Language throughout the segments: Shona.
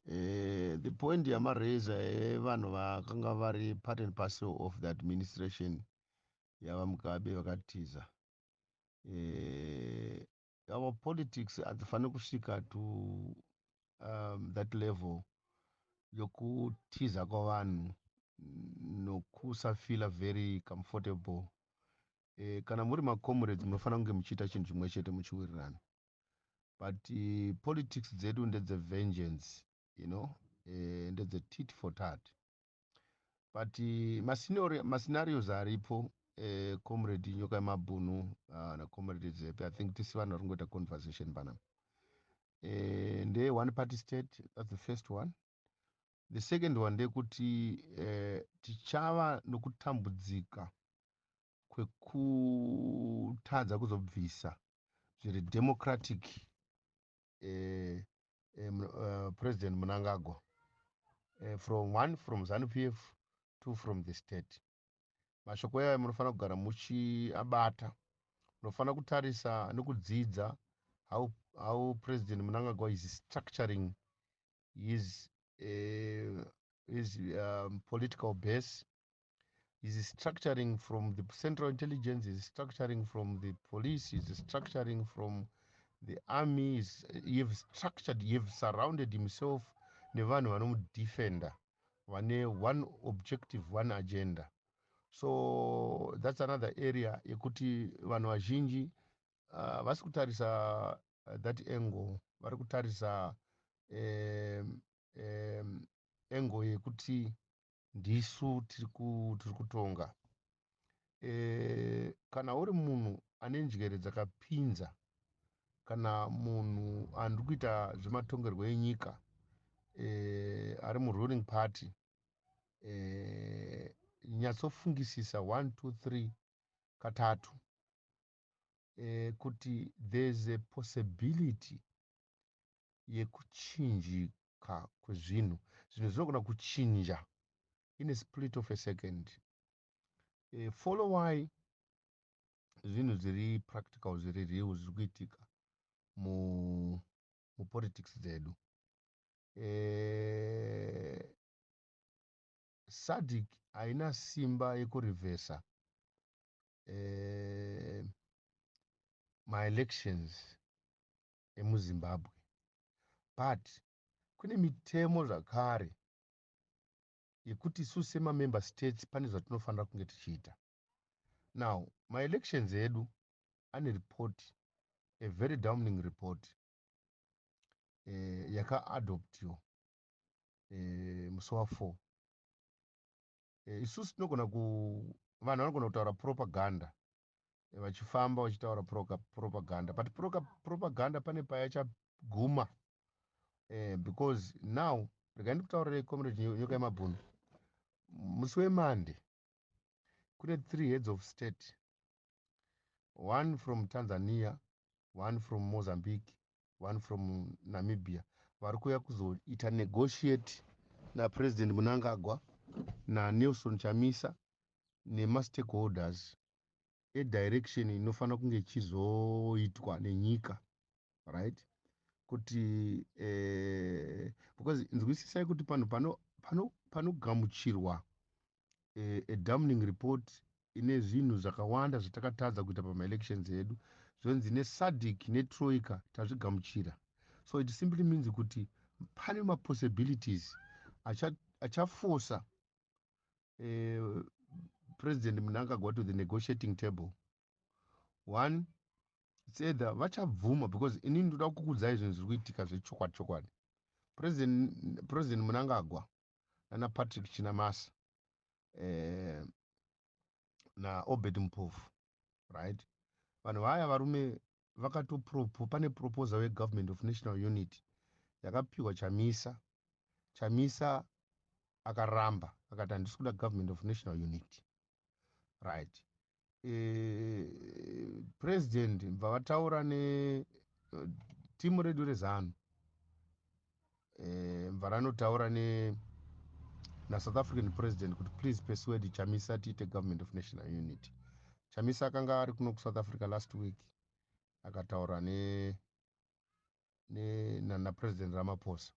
The point yamaraiser evanhu vakanga vari part and parcel of the administration yavaMugabe vakatiza. Our politics hadzifaniri kusvika to that level yokutiza kwavanhu nokusafeela very comfortable. Kana muri macomrades, munofanira kunge muchiita chinhu chimwe chete muchiwirirana, but politics dzedu ndedzevengeance, ndedze tit for tat. But mascenarios aripo, Comrade Nyoka Yemabhunu nacomrade Zepe, I think tisi vanhu vari kungoita conversation panapa, ndeye one party state. That's the first one. The second one ndeyekuti tichava nokutambudzika kwekutadza kuzobvisa zviri democratic President Mnangagwa from one, from ZANU PF, two, from the state. Mashoko yayo munofanira kugara muchiabata. Munofanira kutarisa nekudzidza how President Mnangagwa is structuring his political base. Is structuring from the central intelligence, is structuring from the police, is structuring from the army. He have structured, he have surrounded himself nevanhu vanomudefenda, vane one objective, one agenda. So that's another area yekuti vanhu vazhinji vasi kutarisa that angle. Vari kutarisa angle yekuti ndisu tiri kutonga. Kana uri munhu ane njere dzakapinza, kana munhu andiri kuita zvematongerwo enyika, ari muruling party, nyatsofungisisa 1 2 3 katatu kuti there's a possibility yekuchinjika kwezvinhu. Zvinhu zvinogona kuchinja in a split of a second. Followai zvinhu zviri practical, zviri real, zviri kuitika mupolitics dzedu. SADC haina simba yekureversa maelections emuZimbabwe, but kune mitemo zvakare yekuti isusu semamember states pane zvatinofanira kunge tichiita. Now, maelections edu ane report, a very damning report yakaadoptiwa musi wa4. Isusu tinogona ku vanhu vanogona kutaura propaganda, vachifamba vachitaura propaganda, but propaganda pane payachaguma, because now regai ndikutaurirai, Comrade Nyoka Yemabhunu, musi weMonday kune three heads of state, one from Tanzania, one from Mozambique, one from Namibia, vari kuuya kuzoita negotiate naPresident Mnangagwa naNelson Chamisa nemastakeholders edirection inofanira kunge ichizoitwa nenyika, right? Kuti because nzwisisai kuti panhu panogamuchirwa a damning report ine zvinhu zvakawanda zvatakatadza kuita pamaelections edu, zvonzi neSADC netroika tazvigamuchira. So it simply means kuti pane mapossibilities achaforca President Mnangagwa to the negotiating table. One, it's either vachabvuma, because inini ndoda kukudzai zvinhu zviri kuitika zvechokwadi chokwadi. President Mnangagwa nana Patrick Chinamasa naObert Mpofu, right, vanhu vaya varume vakatopropo pane proposal yegovernment of national unity yakapiwa Chamisa. Chamisa akaramba, akati handisi kuda government of national unity, right? President bva vataura netimu redu reZANU, bva ranotaura ne naSouth African president kuti please persuade Chamisa tiite government of national unity. Chamisa akanga ari kuno kuSouth Africa last week, akataura naPresident Ramaphosa.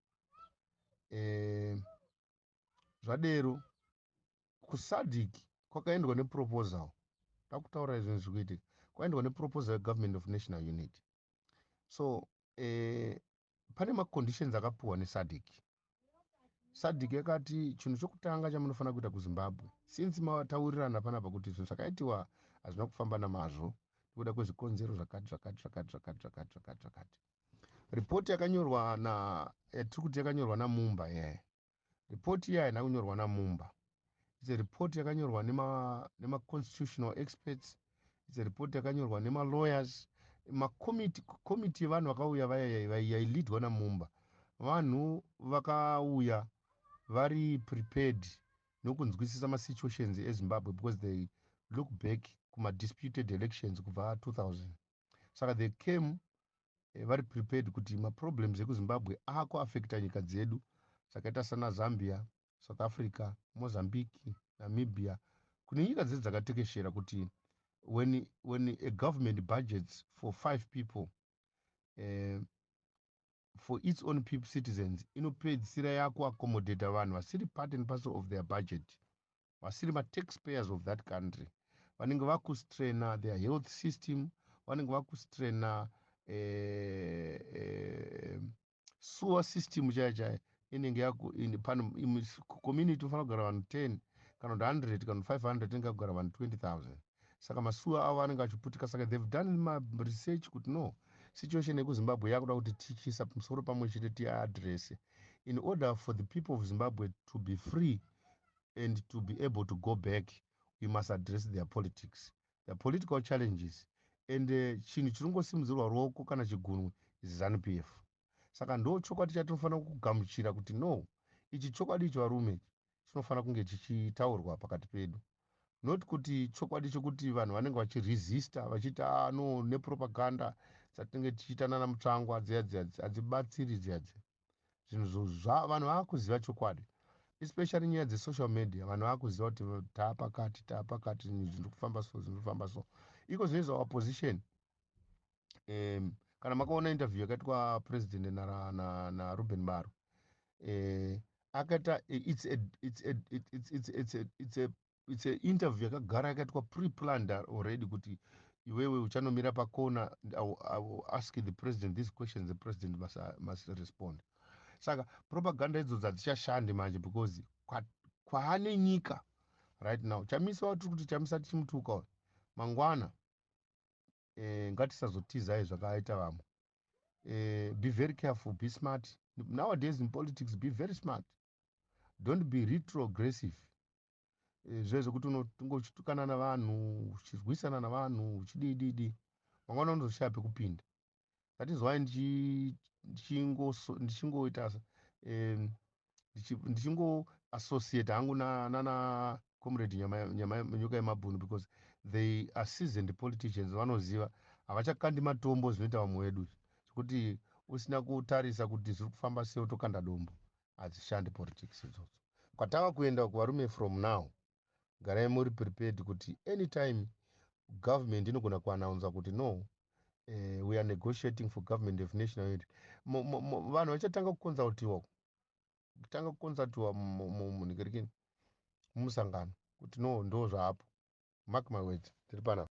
Zvadero kuSADC kwakaendwa neproposal. Takutaura zvinhu zviri kuitika. Kwaendwa neproposal yegovernment of national unity. So pane maconditions akapiwa neSADC. SADC yakati chinhu chokutanga chamunofanira kuita kuZimbabwe, since mataurirana panapa kuti zvinhu zvakaitiwa hazvina kufamba namazvo nekuda kwezvikonzero zvakati zvakati zvakati zvakati zvakati zvakati zvakati, ripoti yakanyorwa na yatiri kuti yakanyorwa naMumba yaya, ripoti iya haina kunyorwa naMumba. It's a report yakanyorwa nemaconstitutional experts. It's a report yakanyorwa nemalawyers, makomiti evanhu vakauya vaya yailidwa naMumba. Vanhu vakauya vari prepared nokunzwisisa masituations eZimbabwe because they look back kumadisputed elections kubva 2000. Saka they came vari prepared kuti maproblems ekuZimbabwe akuafecta nyika dzedu dzakaita sana Zambia, South Africa, Mozambique, Namibia, kune nyika dzedu dzakatekeshera, kuti when a government budgets for five people, for its own people, citizens, inopedzisira yakuaccommodata vanhu vasiri part and parcel of their budget, vasiri mataxpayers of that country. Vanenge vakustraina their health system, vanenge vakustraina sewer system chaiyo chaiyo. Inenge community ufanira kugara vanhu 10 kana kuti 100 kana 500, inenge yakugara vanhu 20,000. Saka masewer avo anenge achiputika. Saka they've done maresearch kuti no, situation yekuZimbabwe yakuda kuti tichiisa pamusoro pamwe chete, tiaddresse in order for the people of Zimbabwe to be free and to be able to go back. We must address their politics, their political challenges. And chinhu chiringosimudzirwa ruoko kana chigunwe is ZANU PF. Saka ndo chokwadi chatinofanira kugamuchira kuti no, ichi chokwadi ichi, varume, chinofanira kunge chichitaurwa pakati pedu, not kuti chokwadi chokuti vanhu vanenge vachiresista vachiti, ah no, nepropaganda dzatinenge tichiita nana Mutsvangwa dziya dziya hadzibatsiri dziya dziya. Zvinhu vanhu vaakuziva chokwadi, especially nyaya dzesocial media. Vanhu vaakuziva kuti taapakati taapakati, zviri kufamba so, zviri kufamba so. Iko zvinoizwa opposition, kana makaona interview yakaitwa president naRuben Baro, akaita it's a interview yakagara yakaitwa pre-planned already, kuti iwewe uchanomira pakona, I will ask the president these questions, the president must respond. Saka propaganda idzodzo hadzichashandi manje because kwaane nyika right now. Chamisa watiri kuti Chamisa tichimutuka mangwana, ngatisazotizai zvakaita vamwe. Be very careful, be smart. Nowadays in politics, be very smart, don't be retrogressive. Zve zvekuti unotunga uchitukana navanhu, uchirwisana navanhu, uchidididi, mangwana unozoshaya pekupinda. That is why ndichingoita ndichingoassociate hangu nana Comrade Nyoka Yemabhunu because they are seasoned politicians. Vanoziva, havachakandi matombo zvinoita vamwe vedu, zvekuti usina kutarisa kuti zviri kufamba sei utokanda dombo. Hadzishandi politics idzodzo. Kwatava kuenda kuvarume, from now garai muri prepared kuti anytime government inogona kuannounsa kuti no, we are negotiating for government of national unity. Vanhu vachatanga kuconsultiwa, kutanga kuconsultiwa munhikerekeni mumusangano kuti no, ndo zvaapo. Mark my words, tiri panapa.